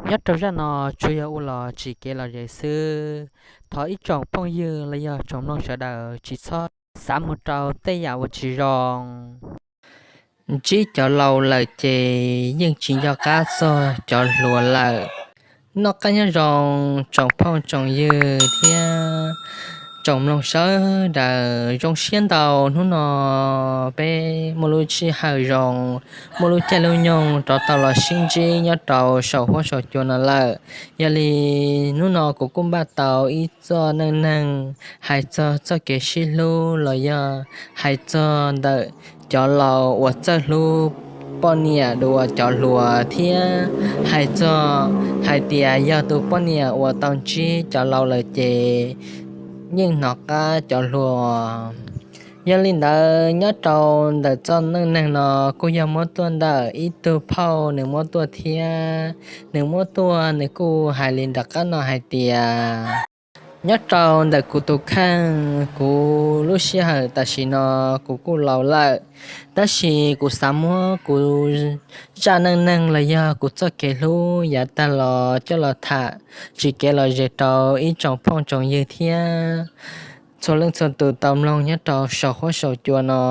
Nyob rau zaj no tsuas yog ua los tsis kev los zes xwb. Thov ib tsoom phooj ywg los yog tsoom mloog sawv daws tsis txhob xav mus rau tej yam uas tsis zoo. Ntsib cov laus lawm ces yeej tsis nco qab txog cov hluas lawm. Noj qab nyob zoo tsoom phooj tsoom ywg thiab tsoom mloog sawv daws. Zoo siab ntau hnub no peb muaj lub sij hawm zoo, muaj lub caij lub nyoog rov tau los sib ntsib nyob rau saum huab saum cua no lawm. Yog li hnub no kuv kuj npaj tau ib txoj neej neeg hais txog txoj kev sib hlub los yog hais txog ntawm cov laus uas txawj hlub poj niam dua cov hluas thiab hais txog hais tias yog tus poj niam uas tau ntsib cov laus lawm ces yeej hnov qab cov hluas. Yog li ntawd nyob rau ntawm txoj neej neeg no kuj yog muab tuaj ntawm ib tug phauj nws muab tuaj thiab nws muab tuaj nws kuj hais li nram qab no hais tias, nyob rau ntawm kuv tus kheej, kuv lub sij hawm tam sim no kuv kuj laus lawm, tab sis kuv xav muab kuv zaj neej neeg los yog kuv txoj kev hlub yav tag los coj los tham tsis kev los zes rau ib tsoom phooj tsoom ywg thiab txhua leej txhua tus tau mloog nyob rau saum huab saum cua no.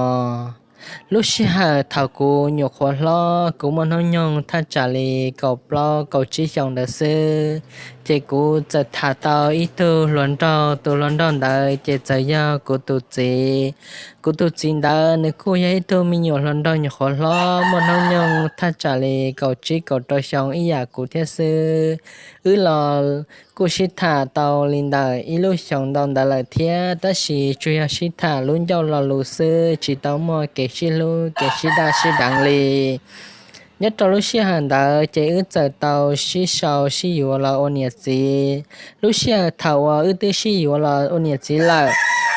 Lub sij hawm thaum kuv nyuam qhuav hlob, kuv muaj hnub nyoog thaj tsam li kaum plaub kaum tsib xyoos ntawd xwb, ces kuv txawm tham tau ib tug hluas nraug. Tus hluas nraug ntawd ces txawm yog kuv tus txiv. Kuv tus txiv ntawd nws kuj yog ib tug me nyuam hluas nraug nyuam qhuav hlob, muaj hnub nyoog thaj tsam li kaum tsib kaum rau xyoo ib yam kuv thiab xwb. Wb los kuj sib tham tau li ntawm ib lub xyoos ntau ntawd lawm thiab, tab sis tsuas yog sib tham lub ncauj lo lus xwb, tsis tau muaj kev sib hlub kev sib daj sib deev li. Nyob rau lub sij hawm ntawd ces wb txawm tau sib sau sib yuav los ua niam txiv. Lub sij hawm thaum uas wb twb sib yuav los ua niam txiv lawm,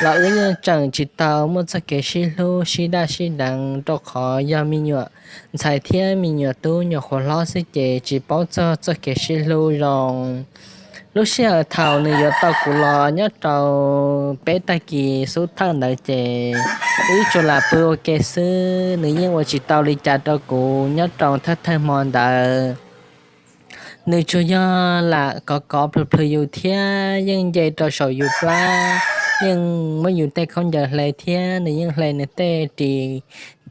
los wb yeej tseem tsis tau muaj txoj kev sib hlub sib daj sib deev, rau qhov yog me nyuam ntxhais thiab me nyuam tub nyuam qhuav hlob xwb ces tsis paub txog txoj kev sib hlub zoo. Lub sij hawm thaum nws yuav tau kuv los nyob rau peb tag kis xub thawj ntawd ces wb tsuas lam pw ua ke xwb, nws yeej ua tsis tau li cas rau kuv nyob rau thawj thawj hmo ntawd. Nws tsuas yog lam kov kov plhws plhws yus thiab yeej nce rau saum yus plab, yeej muab yus tej khaub ncaws hle thiab nws yeej hle nws tej ris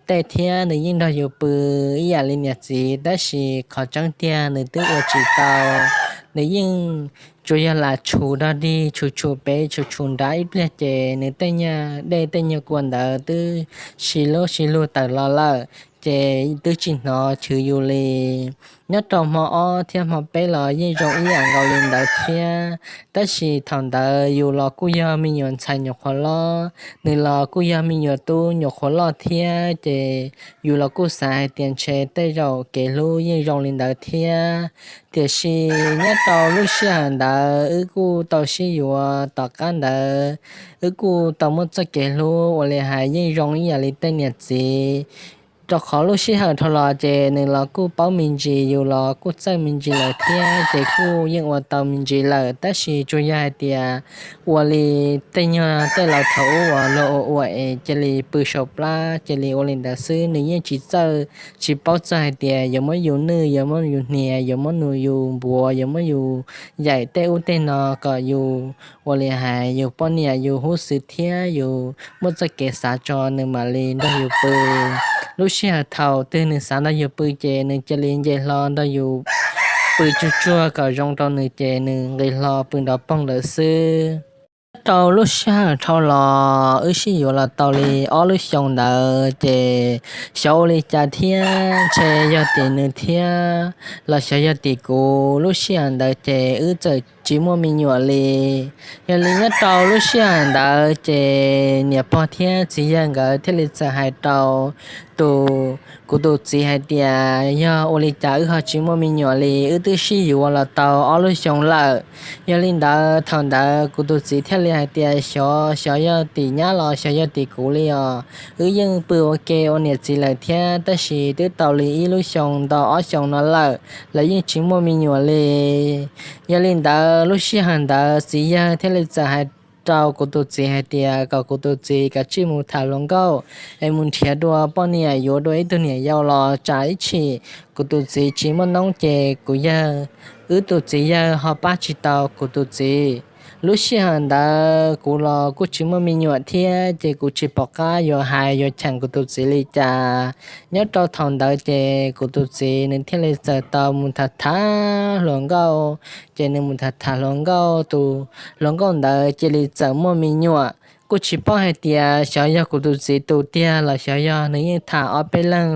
tej thiab nws yeej nrog yus pw ib yam li niam txiv, tab sis qhov tseeb tiag nws twb ua tsis tau. Nws yeej tsuas yog lam tshum dog dig, tshum tshum pem, tshum tshum nrad ib pliag ces nws tej nyuag dej tej nyuag kua ntawd twb si lub si lug tawm los lawm, ces twb tsis hnov chwv yus li. Nyob rau hmo ob thiab hmo peb los yeej zoo ib yam nkaus li ntawd thiab, tab sis thaum ntawd yus los kuj yog me nyuam ntxhais nyuam qhuav loj, nws los kuj yog me nyuam tub nyuam qhuav loj thiab, ces yus los kuj xav hais tias ntshe tej zaum kev hlub yeej zoo li ntawd thiab. Tiam sis nyob rau lub sij hawm ntawd wb kuj tau sib yuav, tom qab ntawd wb kuj tau muaj txoj kev hlub uas li hais yeej zoo ib yam li tej niam txiv. Rau qhov lub sij hawm dhau los ces nws los kuj paub me ntsis, yus los kuj txawj me ntsis lawm thiab, ces kuj yeej ua tau me ntsis lawm, tab sis tsuas yog hais tias ua li tej nyuag tej laus thaum ub uas luag ua ua es cia li pw saum plab cia li ua li ntawd xwb, nws yeej tsis txawj tsis paub txog hais tias yuav muab yus nwj, yuav muab yus hnia, yuav muab yus npuav, yuav muab yus yaim tej ub tej no kom yus ua li hais yus poj niam yus huv xim thiab yus muaj txoj kev xav tso nws mam li nrog yus pw. Lub sij hawm thaum twg nws xav nrog yus pw ces nws cia li nce hlo nrog yus pw tsuag tsuag kom zoo rau nws ces nws nqis hlo pw nrov poog lawm xwb. Nyob rau lub sij hawm dhau los wb sib yuav los tau li ob lub xyoo ntawd ces xyov ua li cas thiab ntshe yog tim nws thiab los xyov yog tim kuv, lub sij hawm ntawd ces wb txawm tsis muaj me nyuam li. Yog li nyob rau lub sij hawm ntawd ces niam pog thiab txiv yawg nkawd thiaj li txawm hais rau tus, kuv tus txiv hais tias yog ua li cas wb ho tsis muaj me nyuam li, wb twb sib yuav los tau ob lub xyoo lawm. Yog li ntawd thaum ntawd kuv tus txiv thiaj li hais tias xyov, xyov yog tim nyab los xyov yog tim kuv li os, wb yeej pw ua ke ua niam txiv lawm thiab tab sis twb tau li ib lub xyoo ntau ob xyoo no lawm los yeej tsis muaj me nyuam li. Yog li ntawd lub sij hawm ntawd txiv yawg thiaj li txawm hais rau kuv tus txiv hais tias kom kuv tus txiv kav tsij mus tham hluas nkauj es mus nrhiav dua poj niam yuav dua ib tug niam yau los tsam ib chim kuv tus txiv tsis muaj noob ces kuv yawg, wb tus txiv yawg ho pab tsis tau kuv tus txiv. Lub sij hawm ntawd kuv los kuj tsis muaj me nyuam thiab ces kuv tsis pom qab yuav hais yuav cheem kuv tus txiv li cas. Nyob rau thaum ntawd ces kuv tus txiv nws thiaj li txawm tau mus tham tham hluas nkauj. Ces nws mus tham tham hluas nkauj, tus hluas nkauj ntawd cia li txawm muaj me nyuam. Kuj tsis paub hais tias xyov yog kuv tus txiv tus tiag los xyov yog nws yeej tham ob peb leeg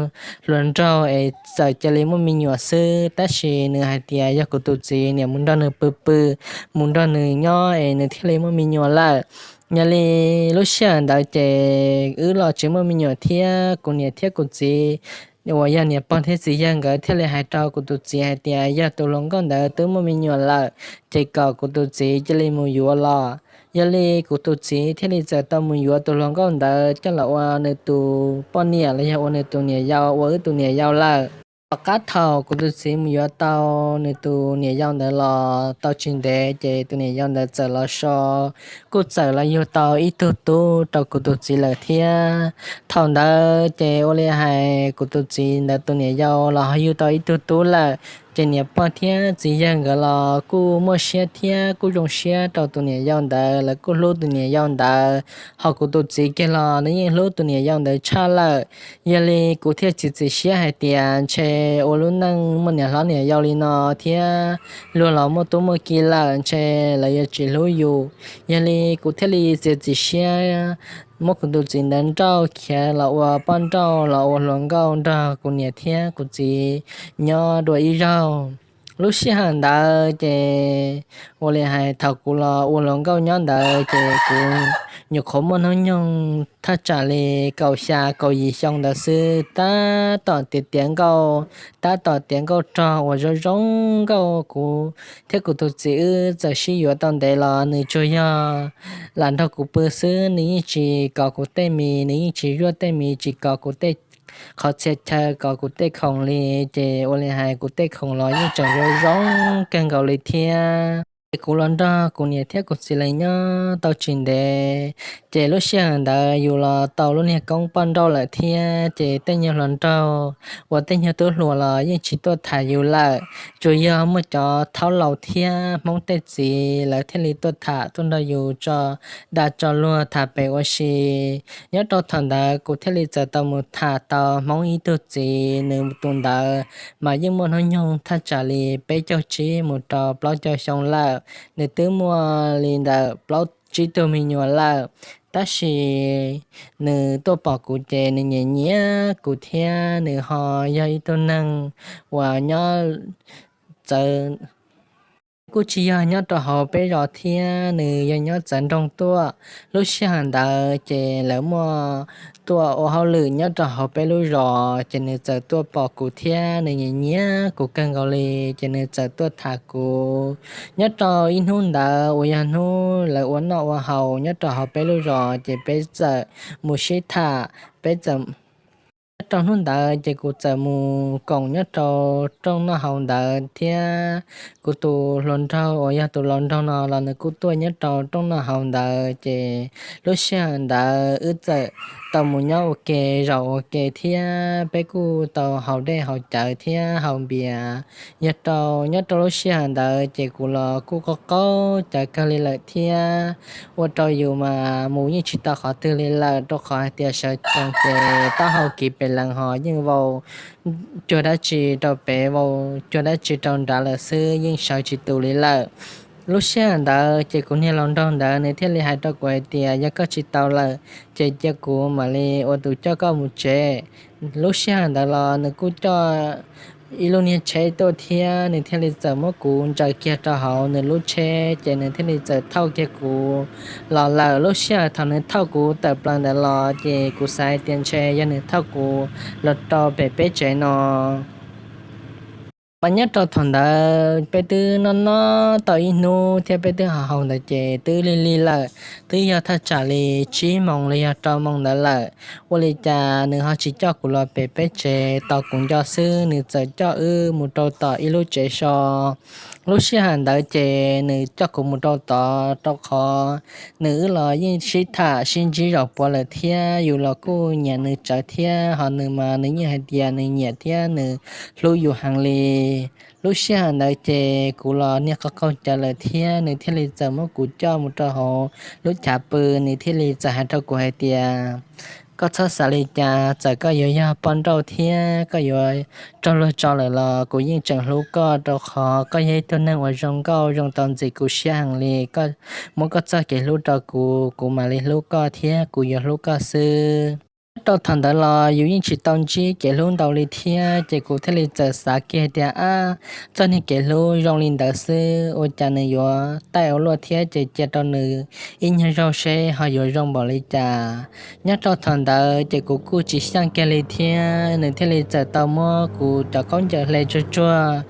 hluas nraug es txawm cia li muaj me nyuam xwb, tab sis nws hais tias yog kuv tus txiv niam mus nrog nws pw pw, mus nrog nws nyob es nws thiaj li muaj me nyuam lawm. Yog li lub sij hawm ntawd ces wb los tsis muaj me nyuam thiab kuv niam thiab kuv txiv uas yog niam pog thiab txiv yawg nkawd thiaj li hais rau kuv tus txiv hais tias yog tus hluas nkauj ntawd twb muaj me nyuam lawm ces kom kuv tus txiv cia li mus yuav los. Yog li kuv tus txiv thiaj li txawm tau mus yuav tus hluas nkauj ntawd coj los ua nws tus poj niam los yog ua nws tus niam yau, ua wb tus niam yau lawm. Tom qab thaum kuv tus txiv mus yuav tau nws tus niam yau ntawd los tau tsis ntev ces tus niam yau ntawd txawm los so, kuj txawm los yug tau ib tug tub rau kuv tus txiv lawm thiab. Thaum ntawd ces ua li hais kuv tus txiv ntawd tus niam yau los ho yug tau ib tug tub lawm, ces niam pog thiab txiv yawg nkawd los kuj muaj siab thiab kuj zoo siab rau tus niam yau ntawd, lawv kuj hlub tus niam yau ntawd. Ho kuv tus txiv kiag los nws yeej hlub tus niam yau ntawd tshaj lawm. Yog li kuv thiaj txiav txim siab hais tias ntshe ua lub neej muaj niam hlob niam yau li no thiab luag los muaj tub muaj ki lawm ntshe lawv yuav tsis hlub yus. Yog li kuv thiaj li txiav txim siab muab kuv tus txiv ntawd nrauj khiav los ua poj nrauj los ua hluas nkauj nrog kuv niam thiab kuv txiv nyob dua ib zaug. Lub sij hawm ntawd ces ua li hais thaum kuv los ua hluas nkauj nyob ntawd ces kuv nyuam qhuav muaj hnub nyoog thaj tsam li kaum xya kaum yim xyoo ntawd xwb, tab tom tiav tiav nkauj, tab tom tiav nkauj rog uas zoo zoo nkauj. Kuv thiab kuv tus txiv wb txawm sib yuav tau ntev los nws tsuas yog lam nrog kuv pw xwb, nws yeej tsis kov kuv tej mis, nws yeej tsis zuaj tej mis, tsis kov kuv tej qhov txhia chaw, kov kuv tej khoom li. Ces ua li hais kuv tej khoom los yeej tseem zoo zoo kawg nkaus li thiab. Ces kuv los nrog kuv niam thiab kuv txiv lawv nyob tau tsis ntev, ces lub sij hawm ntawd yus los tau lub niag koob poj nrauj lawm thiab, ces tej nyuag hluas nraug uas tej nyuag tub hluas los yeej tsis tuaj tham yus lawm. Tsuas yog muaj cov thaub laus thiab Hmoob tej txiv lawv thiaj li tuaj tham tuaj nrog yus tso dag tso luag tham pem ua si. Nyob rau thaum ntawd kuv thiaj li txawm tau mus tham tau Hmoob ib tug txiv, nws tus ntawd mas yeej muaj hnub nyoog thaj tsam li peb caug tsib mus rau plaub caug xyoo lawm. Nws twb muaj li ntawm plaub tsib tug me nyuam lawm, tab sis nws tuaj pom kuv ces nws nyiam nyiam kuv thiab nws ho yog ib tug neeg uas nyob txawv, kuj tsis yog nyob rau hauv peb zos thiab, nws yog nyob txawv nroog tuaj. Lub sij hawm ntawd ces lawv muaj tuaj ua hauj lwm nyob rau hauv peb lub zos, ces nws txawm tuaj pom kuv thiab nws nyiam nyiam kuv kawg nkaus li, ces nws txawm tuaj tham kuv. Nyob rau ib hnub ntawd uas yog hnub lawv ua noj ua haus nyob rau hauv peb lub zos, ces peb txawm mus sib tham, peb txawm nyob rau hnub ntawd ces kuv txawm mus koom nyob rau rooj noj haus ntawd thiab. Kuv tus hluas nraug uas yog tus laus nraug no los nws kuj tuaj nyob rau rooj noj haus ntawd, ces lub sij hawm ntawd wb txawm tau mus nyob ua ke zaum ua ke thiab peb kuj tau haus dej haus cawv thiab haus npias. Yog rau nyob rau lub sij hawm ntawd ces kuv los kuj qaug qaug cawv kawg li lawm thiab, ua rau yus mas mus yeej tsis tau qhov twg li lawm, rau qhov hais tias sawv tsees ces taub hau kiv pem lees ho yeej vau cuag dab tsi rau pem, vau cuag dab tsi rau nrad lawm xwb, yeej sawv tsis tus li lawm. Lub sij hawm ntawd ces kuv niag laus nraug ntawd nws thiaj li hais rau kuv hais tias yog koj tsis tau lawm ces cia kuv mam li ua tus coj koj mus tsev. Lub sij hawm ntawd los nws kuj coj ib lub niag tsheb tuaj thiab, nws thiaj li txawm muab kuv ntsaws kiag rau hauv nws lub tsheb, ces nws thiaj li txawm thauj kiag kuv los lawm. Lub sij hawm thaum nws thauj kuv tawm plaws ntawd los ces kuv xav hais tias ntshe yog nws thauj kuv los rau pem peb tsev no. Mas nyob rau thaum ntawd peb twb noj noj tau ib hnub thiab peb twb haus haus ntawd ces twb lig lig lawm, twb yog thaj tsam li tsib moos los yog rau moos ntawd lawm. Ua li cas nws ho tsis coj kuv los pem peb tsev, tos kuv nco xwb, nws txawm coj wb mus rau tom ib lub tsev so. Lub sij hawm ntawd ces nws coj kuv mus rau tod rau qhov nws wb los yeej sib tham sib ntsib zaum puav lawm thiab yus los kuj nyiam nws tsawv thiab, ho nws mas nws yeej hais tias nws nyiam thiab nws hlub yus heev li. Lub sij hawm ntawd ces kuv los niag qaug qaug cawv lawm thiab nws thiaj li txawm muab kuv coj mus rau hauv lub chav pw, nws thiaj li txawm hais rau kuv hais tias, koj txhob xav li cas, txawm koj yuav yog poj nrauj thiab koj yuav raug luag tso lawm los kuv yeej tseem hlub koj, rau qhov koj yog ib tug neeg uas zoo nkauj zoo tau ntxim kuv siab heev li. Koj muab koj txoj kev hlub rau kuv, kuv mam li hlub koj thiab kuv yuav hlub koj xwb. Nyob rau thaum ntawd los yus yeej tsis tau ntsib kev hlub ntau li thiab ces kuv thiaj li txawm xav kiag tias, ab, txoj niag kev hlub zoo li ntawd xwb ua cas nws yuav taij ua luaj thiab, ces cia rau nws ib nyuag zaug seb ho yuav zoo npaum li cas. Nyob rau thaum ntawd ces kuv kuj tsis xyeej kiag li thiab, nws thiaj li txawm tau muab kuv cov khaub ncaws hle tsuag tsuag.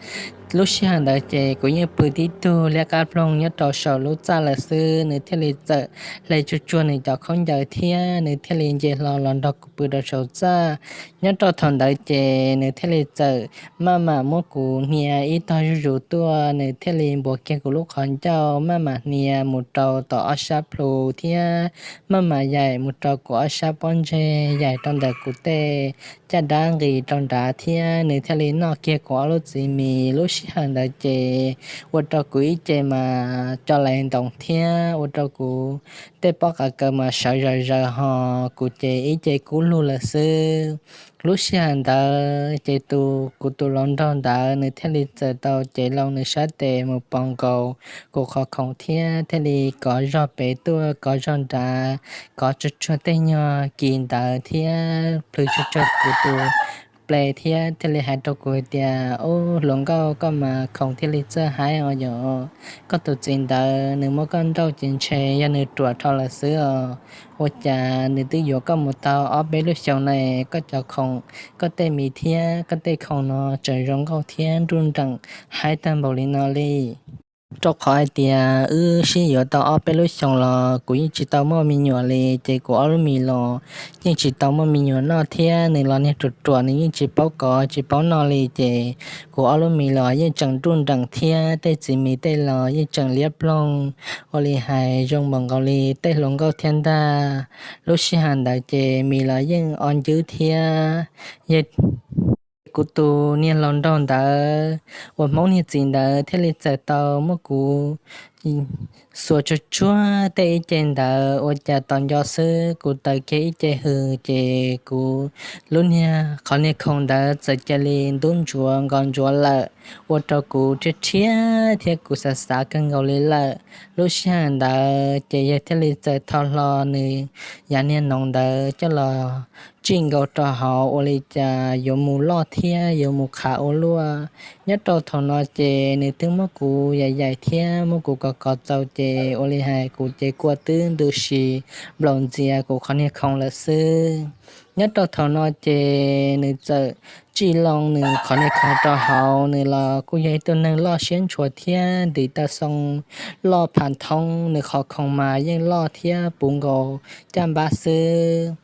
Lub sij hawm ntawd ces kuv yeej pw tib tug liab qab ploog nyob rau saum lub txaj lawm xwb, nws thiaj li txawm hle tsuag tsuag nws cov khaub ncaws thiab nws thiaj li nce hlo los nrog kuv pw rau saum txaj. Nyob rau thaum ntawd ces nws thiaj li txawm maj mam muab kuv hnia ib tog zuj zus tuaj, nws thiaj li npuav kiag kuv lub qhov ncauj maj mam hnia mus rau tom ob sab plhu thiab maj mam yaim mus rau kuv ob sab pob ntseg, yaim rau ntawm kuv tej caj dab nqis rau nrad thiab nws thiaj li noj kiag kuv ob lub txiv mis. Lub sij hawm ntawd ces ua rau kuv ib ce mas co lais ntoos thiab ua rau kuv tej pob qa kaws mas sawv zaws zaws ho kuv ces ib ce kub lug lawm xwb. Lub sij hawm ntawd ces tus kuv tus hluas nraug ntawd nws thiaj li txawm tau cev loo nws sab tes mus pos nkaus kuv qhov khoom thiab thiaj li kov zog pem tuaj kov zog nrad, kov tsuag tsuag tej nyuag kis ntawd thiab plhws tsuag tsuag kuv tus ple thiab thiaj li hais rau kuv hais tias, ub, hluas nkauj, koj mas khoom thiaj li txawj haib os yom. Koj tus txiv ntawd nws muab koj nrauj ces ntshe yog nws ruam dhau lawm xwb os. Ua cas nws twb yuav koj mus tau ob peb lub xyoos na, koj cov khoom, koj tej mis thiab koj tej khoom no tseem zoo nkauj thiab nruj nreem haib tag npaum li no li. Rau qhov hais tias wb sib yuav tau ob peb lub xyoos los kuv yeej tsis tau muaj me nyuam li, ces kuv ob lub mis los yeej tsis tau muaj me nyuam noj thiab nws los niag ruam ruam nws yeej tsis paub kov tsis paub noj li, ces kuv ob lub mis los yeej tseem nruj nreem thiab tej txiv mis tej los yeej tseem liab ploog. Ua li hais zoo npaum nkaus li tej hluas nkauj thiab ntag. Lub sij hawm ntawd ces mis los yeej o ncwb thiab. Yog kuv tus niag hluas nraug ntawd uas Hmoob niag txiv ntawd thiaj li txawm tau muab kuv xuas tsuag tsuag tej ib ce ntawd ua cas tos nco xwb kuv taws kiag ib ce hws ces kuv lub niag qhov niag khoom ntawd txawm cia li ntub ntsuav nkos ntsuav lawm, ua rau kuv rhiab rhiab thiab kuv xav xav kawg nkaus li lawm. Lub sij hawm ntawd ces yawg thiaj li txawm tho hlo nws yav niag noov ntawd coj los tsij nkaus rau hauv ua li cas yuav mus loj thiab yuav mus qhav ua luaj. Nyob rau thaum no ces nws twb muab kuv yaim yaim thiab muab kuv kov kov txaus ces ua li hais kuv ces kua twb ntws si nplaum ntxias kuv qhov niag khoom lawm xwb. Nyob rau thaum no ces nws txawm tsij loo nws qhov niag khoom rau hauv, nws los kuj yog ib tug neeg loj siab ntshua thiab ntim taw xoo loj pham thoob, nws qhov khoom mas yeej loj thiab puv nkaus caj npab xwb.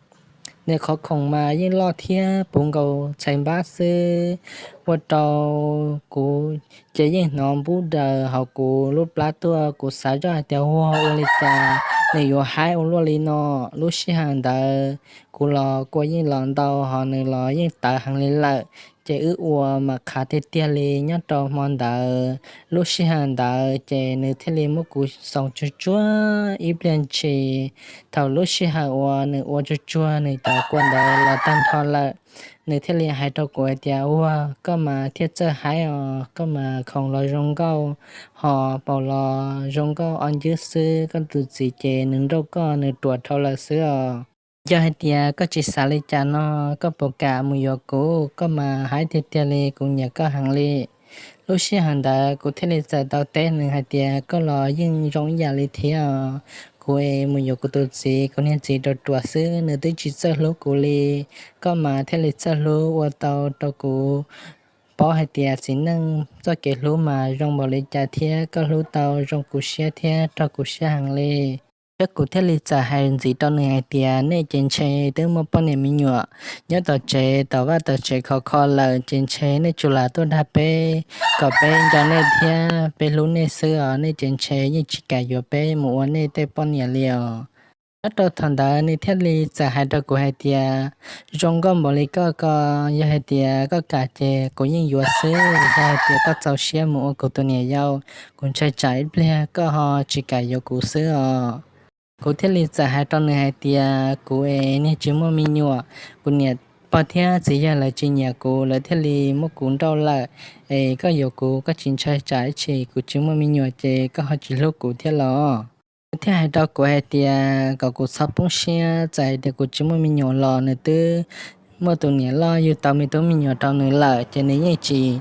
Nws qhov khoom mas yeej loj thiab puv nkaus txhais npab xwb, ua rau kuv ces yeej hnov npub daws hauv kuv lub plab tuaj, kuv xav zoj hais tias, ua, ua li cas nws yuav haib ua luaj li no. Lub sij hawm ntawd kuv los kua yeej los ntau ho nws los yeej tawv heev li lawm, ces wb ua mas qhav tiag tiag li nyob rau hmo ntawd. Lub sij hawm ntawd ces nws thiaj li muab kuv xoo tsuag tsuag ib pliag ntshis. Thaum lub sij hawm uas nws ua tsuag tsuag nws cov kua ntawd los tag nrho lawm, nws thiaj li hais rau kuv hais tias, ua, koj mas thiaj txawj haib os, koj mas khoom los zoo nkauj, ho paum los zoo nkauj o ncwb xwb, koj tus txiv ces nws nrauj koj nws ruam dhau lawm xwb os. Yog hais tias koj tsis xav li cas no, koj puas kam mus yuav kuv? Koj mas haib tiag tiag li, kuv nyiam koj heev li. Lub sij hawm ntawd kuv thiaj li txawm tau teb nws hais tias, koj los yeej zoo ib yam li thiab os. Kuv es mus yuav kuv tus txiv, kuv niag txiv ruam ruam xwb, nws twb tsis txawj hlub kuv li. Koj mas thiaj li txawj hlub, ua tau rau kuv paub hais tias txiv neej txoj kev hlub mas zoo npaum li cas thiab koj hlub tau zoo kuv siab thiab raug kuv siab heev li. Thiab kuv thiaj li txawm hais ntxiv rau nws hais tias, nej ces ntshe twb muaj poj niam me nyuam nyob tom tsev tom vaj tom tsev khov kho lawm, ces ntshe nej tsuas lam tuaj dag peb kom peb nco nej thiab peb hlub nej xwb os, nej ces ntshe yeej tsis kam yuav peb mus ua nej tej poj niam li os. Nyob rau thaum ntawd nws thiaj li txawm hais rau kuv hais tias, zoo nkauj npaum li koj ko, yog hais tias koj kam ces kuv yeej yuav xwb, yog hais tias koj txaus siab mus ua kuv tus niam yau, kuv ntshai tsam ib pliag koj ho tsis kam yuav kuv xwb os. Kuv thiaj li txawm hais rau nws hais tias, kuv es niag tsis muaj me nyuam, kuv niam pog thiab txiv yawg lawv tsis nyiam kuv, lawv thiaj li muab kuv nrauj lawm. Es koj yuav kuv, koj tsis ntshai tsam ib tsam kuv tsis muaj me nyuam ces koj ho tsis hlub kuv thiab los? Nws thiaj hais rau kuv hais tias kom kuv txhob poob siab, txawm hais tias kuv tsis muaj me nyuam los nws twb muaj tus niam loj yug tau me tub me nyuam rau nws lawm, ces nws yeej tsis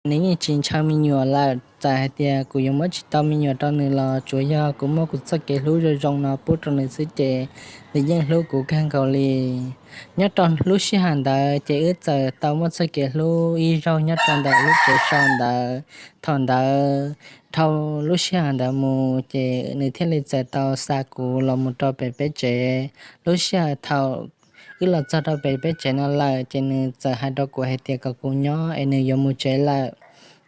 nws yeej tsis ntshaw me nyuam lawm. Txawm hais tias kuv yuav muab tsis tau me nyuam rau nws los tsuas yog kuv muab kuv txoj kev hlub zoo zoo no pub rau nws xwb ces nws yeej hlub kuv kawg nkaus li. Nyob rau lub sij hawm ntawd ces wb txawm tau muaj txoj kev hlub ib zaug nyob rau ntawm lub tsev so ntawd. Thaum ntawd dhau lub sij hawm ntawd mus ces nws thiaj li txawm tau xa kuv los mus rau pem peb tsev. Lub sij hawm thaum wb los txog rau pem peb tsev no lawm ces nws txawm hais rau kuv hais tias kom kuv nyob es nws yuav mus tsev lawm.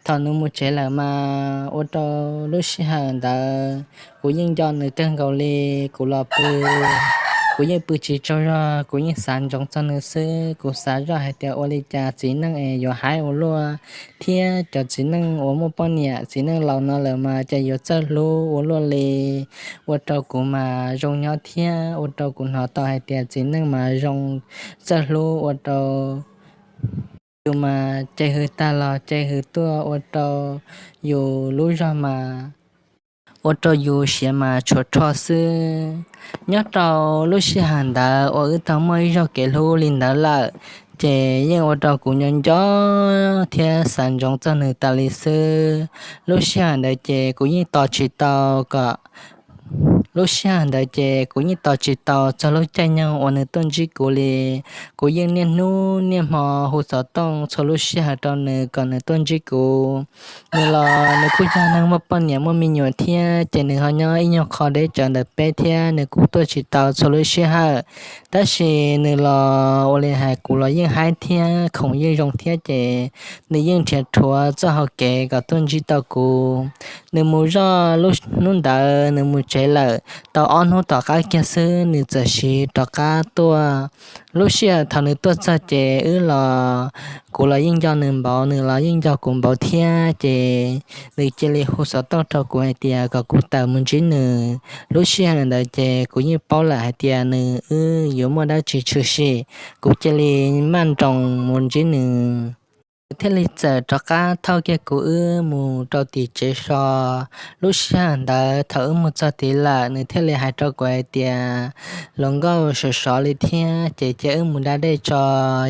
Thaum nws mus tsev lawm mas ua rau lub sij hawm ntawd kuv yeej nco nws kawg nkaus li. Kuv los pw, kuv yeej pw tsis tsaug zog, kuv yeej xav ntsoov txog nws xwb. Kuv xav zoj hais tias ua li cas txiv neej es yuav haib ua luaj, thiab cov txiv neej uas muaj poj niam txiv neej laus no lawm mas ces yuav txawj hlub ua luaj li. Ua rau kuv mas zoo nyob thiab ua rau kuv hnov tau hais tias txiv neej mas zoo txawj hlub ua rau yus mas ces hws tag los ces hws tuaj ua rau yus lub zog mas ua rau yus siav mas tshuav rho xwb. Nyob rau lub sij hawm ntawd uas wb tau muaj ib zaug kev hlub li ntawd lawm, ces yeej ua rau kuv nco nco thiab xav ntsoov txog nws tas li xwb. Lub sij hawm ntawd ces kuv yeej tos tsis tau kom lub sij hawm ntawd ces kuv yeej tos tsis tau txog lub caij nyoog uas nws tuaj ntsib kuv li. Kuv yeej niaj hnub niaj hmo hu xov tooj txhua lub sij hawm rau nws kom nws tuaj ntsib kuv. Nws los nws kuj yog neeg muaj poj niam muaj me nyuam thiab ces nws ho nyob ib nyuag qho deb tsawv ntawm peb thiab nws kuj tuaj tsis tau txhua lub sij hawm. Tab sis nws los ua li hais kuv los yeej haib thiab khoom yeej zoo thiab ces nws yeej nrhiav rhuav txoj hau kev kom tuaj ntsib tau kuv. Nws mus zoj lub hnub ntawd nws mus tsev lawm tau ob hnub tom qab kiag xwb nws txawm siv rov qab tuaj. Lub sij hawm thaum nws tuaj txog ces wb los kuv los yeej nco nws npaum, nws los yeej nco kuv npaum thiab ces nws cia li hu xov tooj rau kuv hais tias kom kuv tawm mus ntsib nws. Lub sij hawm ntawd ces kuv yeej paub lawm hais tias nws wb yuav muaj dab tsi tshwm sim, kuv cia li maj nroos mus ntsib nws. Nws thiaj li txawm rov qab thauj kiag kuv wb mus rau tim tsev so. Lub sij hawm ntawd thaum wb mus txog tid lawm nws thiaj li hais rau kuv hais tias, hluas nkauj sov sov li thiab ces cia wb mus da dej tso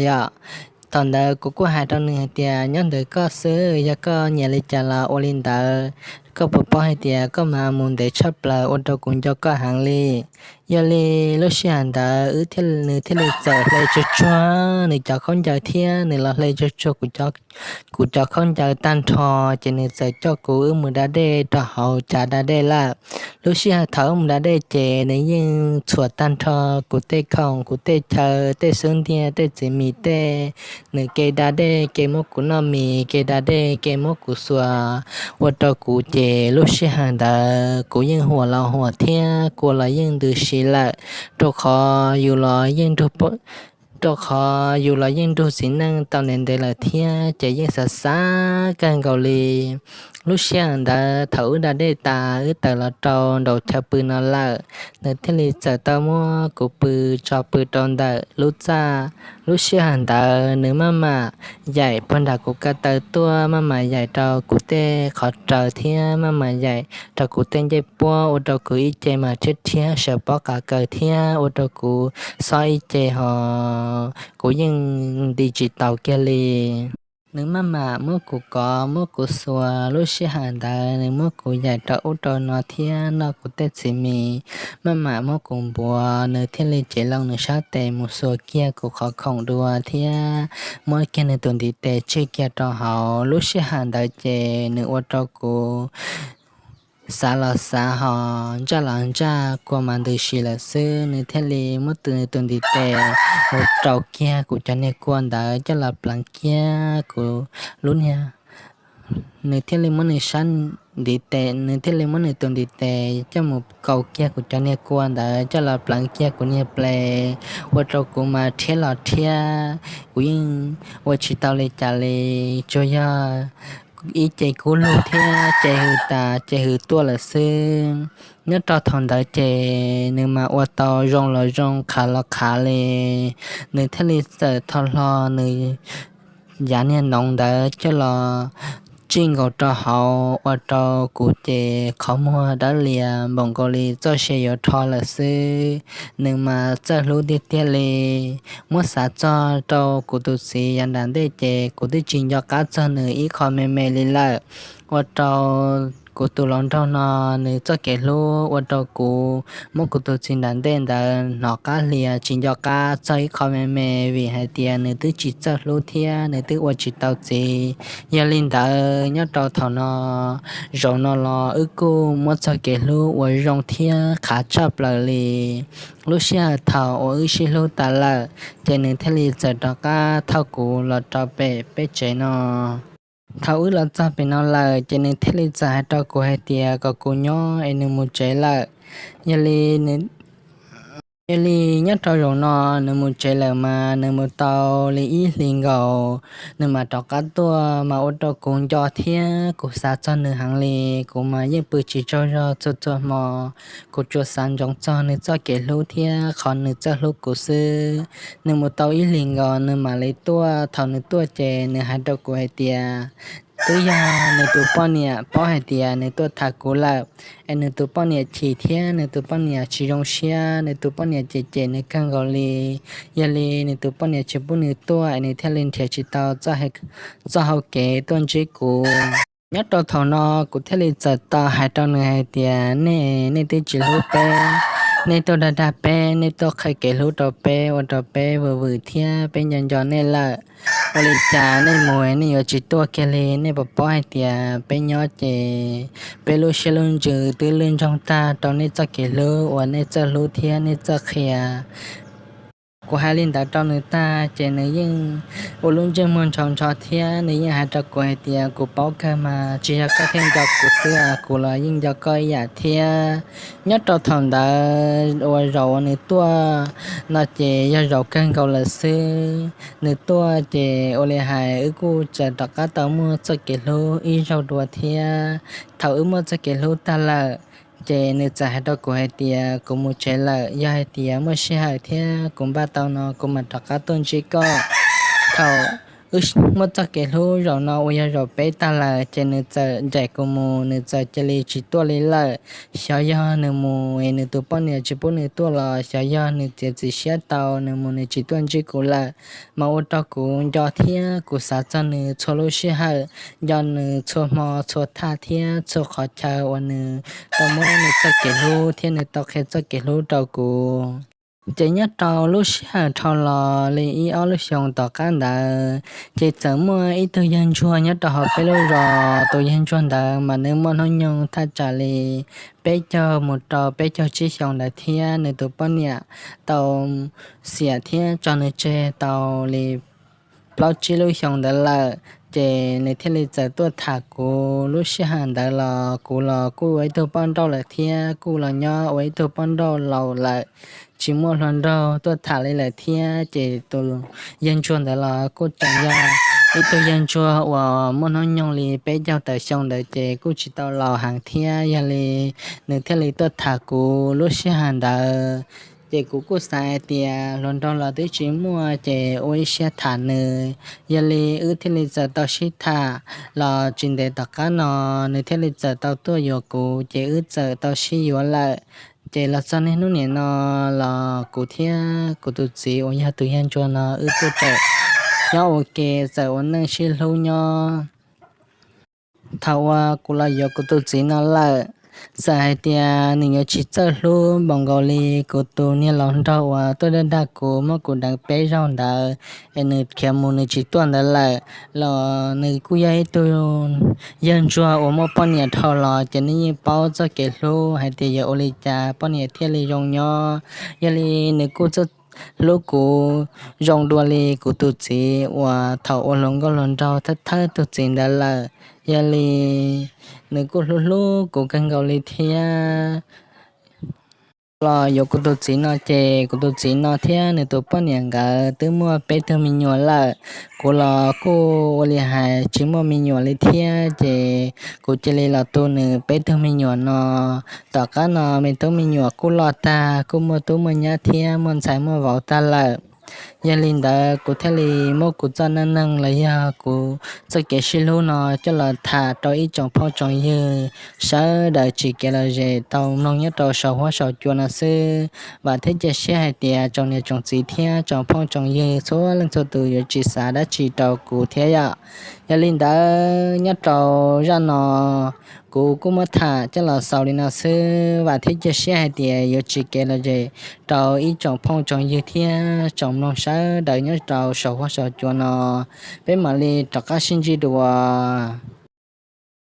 yom. Thaum ntawd kuv kuj hais rau nws hais tias, nyob ntawm koj xwb, yog koj nyiam li cas los ua li ntawd. Koj puas paub hais tias koj mas mus ntev tshaj plaws ua rau kuv nco koj heev li. Yog li lub sij hawm ntawd wb thiaj, nws thiaj li txawm hle tsuag tsuag nws cov khaub ncaws thiab nws los hle tsuag tsuag kuv cov khaub ncaws tag nrho, ces nws txawm coj kuv wb mus da dej rau hauv cav da dej lawm. Lub sij hawm thaum wb mus da dej ces nws yeej txhuam tag nrho kuv tej khoom, kuv tej chaw, tej xub ntiag, tej txiv mis tej. Nws ke da dej ke muab kuv noj mis, ke da dej ke muab kuv xuas, ua rau kuv ces lub sij hawm ntawd kuv yeej huam los huam thiab kua los yeej ntws si lawm, rau qhov yus los yeej nrug rau qhov yus los yeej nrug txiv neej tau ntev ntev lawm thiab ces yeej xav xav kawg nkaus li. Lub sij hawm ntawd thaum wb da dej tas wb tawm los rau nraum chaw pw no lawm, nws thiaj li txawm tau muab kuv pw tso pw rau ntawm lub txaj. Lub sij hawm ntawd nws maj mam yaim puag nram kuv ko taw tuaj, maj mam yaim rau kuv tej qhov raws thiab maj mam yaim rau kuv tej ncej puab, ua rau kuv ib ce mas rhiab rhiab sawv pob qav kaws thiab ua rau kuv xob ib ce ho kuv yeej nti tsis taus kiag li. Nws maj mam muab kuv kov muab kuv xuas, lub sij hawm ntawd nws muab kuv yaim rau ub rau no thiab noj kuv tej txiv mis, maj mam muab kuv npuav, nws thiaj li cev loo nws sab tes mus xuas kiag kuv qhov khoom dua thiab muab kiag nws tus ntiv tes tsij kiag rau hauv. Lub sij hawm ntawd ces nws ua rau kuv xav los xav ho ntsaj los ntsaj, kua mas ntws si lawm xwb, nws thiaj li muab tus ntiv tes mus rau kiag kuv cov niag kua ntawd coj los pleev kiag kuv lub niag nws thiaj li muab nws sab ntiv tes, nws thiaj li muab nws tus ntiv tes coj mus kaus kiag kuv cov niag kua ntawd coj los pleev kiag kuv niag ple, ua rau kuv mas rhiab los rhiab, kuv yeej ua tsis tau li cas li, tsuas yog ib ce kub lug thiab ce hws tas ce hws tuaj lawm xwb. Nyob rau thaum ntawd ces nws mas ua tau zoo los zoo, qhav los qhav li, nws thiaj li txawm tho hlo nws yav niag noov ntawd coj los tsij nkaus rau hauv, ua rau kuv ces qhov muag dawb lias npaum nkaus li txoj sia yuav rho lawm xwb. Nws mas txawj hlub tiag tiag li. Muab xav txog rau kuv tus txiv yav nram ntej ces kuv twb tsis nco qab txog nws ib qho me me li lawm. Ua rau kuv tus hluas nraug no nws txoj kev hlub ua rau kuv muab kuv tus txiv nram ntej ntawd hnov qab hlias tsis nco qab txog ib qho me me, vim hais tias nws twb tsis txawj hlub thiab nws twb ua tsis tau txiv. Yog li ntawd nyob rau thaum no, zaum no los wb kuj muab txoj kev hlub uas zoo thiab qhav tshaj plaws li. Lub sij hawm thaum uas wb sib hlub tas lawm ces nws thiaj li txawm rov qab thauj kuv los rau pem peb tsev no. Thaum wb los txog pem no lawm ces nws thiaj li txawm hais rau kuv hais tias kom kuv nyob es nws mus tsev lawm. Yog li, yog li nyob rau zaum no nws mus tsev lawm mas nws mus tau li ib hlis nkaus, nws mam rov qab tuaj mas ua rau kuv nco thiab kuv xav txog nws heev li. Kuv mas yeej pw tsis tsaug zog txhua txhua hmo, kuv tsuas xav ntsoov txog nws txoj kev hlub thiab qhov nws txawj hlub kuv xwb. Nws mus tau ib hlis nkaus nws mam li tuaj. Thaum nws tuaj ces nws hais rau kuv hais tias twb yog nws tus poj niam paub hais tias nws tuaj tham kuv lawm, es nws tus poj niam chim thiab nws tus poj niam tsis zoo siab, nws tus poj niam cem cem nws kawg nkaus li. Yog li nws tus poj niam tsis pub nws tuaj es nws thiaj li nrhiav tsis tau txoj hau kev tuaj ntsib kuv. Nyob rau thaum no kuv thiaj li txawm tau hais rau nws hais tias nej, nej twb tsis hlub peb, nej tuaj dag dag peb, nej tuaj qhia kev hlub rau peb ua rau peb vwm vwm thiab peb nco nco nej lawm. Ua li cas nej mus nej yuav tsis tuaj kiag li? Nej puas paub hais tias peb nyob ces peb lub siab lub ntsws twb lwj ntsoog tag rau nej txoj kev hlub uas nej txawj hlub thiab nej txawj qhia. Kuv hais li ntawd rau nws tag ces nws yeej ua lub ntsej muag ntsho ntsho thiab nws yeej hais rau kuv hais tias kuv paub kawg mas, tsis yog koj thiaj nco kuv xwb, kuv los yeej nco koj ib yam thiab. Nyob rau thaum ntawd uas zaum uas nws tuaj no ces yog zaum kawg nkaus lawm xwb. Nws tuaj ces ua li hais wb kuj txawm rov qab tau muaj txoj kev hlub ib zaug dua thiab. Thaum wb muaj txoj kev hlub tag lawm ces nws txawm hais rau kuv hais tias kuv mus tsev lawm, yog hais tias muaj sij hawm thiab kuv npaj tau no kuv mam rov qab tuaj ntsib koj. Thaum wb muaj txoj kev hlub zaum no uas yog zaum peb tag lawm ces nws txawm ncaim kuv mus, nws txawm cia li tsis tuaj li lawm. Xyov yog nws mus es nws tus poj niam tsis pub nws tuaj los xyov yog nws txiav txim siab tau nws mus nws tsis tuaj ntsib kuv lawm. Mas ua rau kuv nco thiab kuv xav txog nws txhua lub sij hawm, nco nws txhua hmo txhua thaj thiab txhua qhov chaw uas nws tau muab nws txoj kev hlub thiab nws tau qhia txoj kev hlub rau kuv. Ces nyob rau lub sij hawm dhau los li ib ob lub xyoos tom qab ntawd ces txawm muaj ib tug yawg ntsuag nyob rau hauv peb lub zos. Tus yawg ntsuag ntawd mas nws muaj hnub nyoog thaj tsam li peb caug mus rau peb caug tsib xyoos ntawd thiab nws tus poj niam tau xiam thiab tso nws tseg tau li plaub tsib lub xyoos ntawd lawm. Ces nws thiaj li txawm tuaj tham kuv. Lub sij hawm ntawd los kuv los kuj ua ib tug poj nrauj lawm thiab kuj los nyob ua ib tug poj nrauj laus lawm, tsis muaj hluas nraug tuaj tham li lawm thiab. Ces tus yawg ntsuag ntawd los kuj tseem yog ib tug yawg ntsuag uas muaj hnub nyoog li peb caug tawm xyoo ntawd ces kuj tsis tau laus heev thiab. Yog li nws thiaj li tuaj tham kuv lub sij hawm ntawd. Ces kuv kuj xav hais tias hluas nraug los twb tsis muaj ces ua ib siab tham nws. Yog li wb thiaj li txawm tau sib tham los tsis ntev tom qab no nws thiaj li txawm tau tuaj yuav kuv ces wb txawm tau sib yuav lawm. Ces los txog niaj hnub niam no los kuv thiab kuv tus txiv uas yog tus yawg ntsuag no wb kuj tseem nyob ua ke txawm ua neej sib hlub nyob. Thaum uas kuv los yuav kuv tus txiv no lawm, txawm hais tias nws yuav tsis txawj hlub npaum nkaus li kuv tus niag laus nraug uas tuaj dag dag kuv muab kuv deev peb zaug ntawd, es nws khiav mus nws tsis tuaj ntawd lawm los nws kuj yog ib tug yawg ntsuag uas muaj poj niam dhau los ces nws yeej paub txoj kev hlub hais tias yuav ua li cas poj niam thiaj li zoo nyob. Yog li nws kuj txawj hlub kuv zoo dua li kuv tus txiv uas thaum ua hluas nkauj hluas nraug thawj thawj tus txiv ntawd lawm. Yog li nws kuj hlub hlub kuv kawg nkaus li thiab. Los yuav kuv tus txiv no ces kuv tus txiv no thiab nws tus poj niam nkawd twb muaj peb tug me nyuam lawm. Kuv los kuj ua li hais tsis muaj me nyuam li thiab ces kuv cia li los tu nws peb tug me nyuam no. Tom qab no me tub me nyuam kuj loj tag kuj muaj tub muaj nyab thiab muaj ntxhais muaj vauv tag lawm. Yog li ntawd kuv thiaj li muab kuv txoj neej neeg los yog kuv txoj kev sib hlub no coj los tham rau ib tsoom phooj tsoom ywg sawv daws tsis kev lom zem tau mloog nyob rau saum huab saum cua no xwb. Vam thiab cia siab hais tias tsoom niam tsoom txiv thiab tsoom phooj tsoom ywg txhua leej txhua tus yuav tsis xav dab tsi rau kuv thiab yom. Yog li ntawd nyob rau zaj no kuv kuj muab tham coj los xaus li no xwb. Vam thiab cia siab hais tias yuav tsis kev lom zem rau ib tsoom phooj tsoom ywg thiab tsoom mloog sawv daws nyob rau saum huab saum cua no. Peb mam li rov qab sib ntsib dua.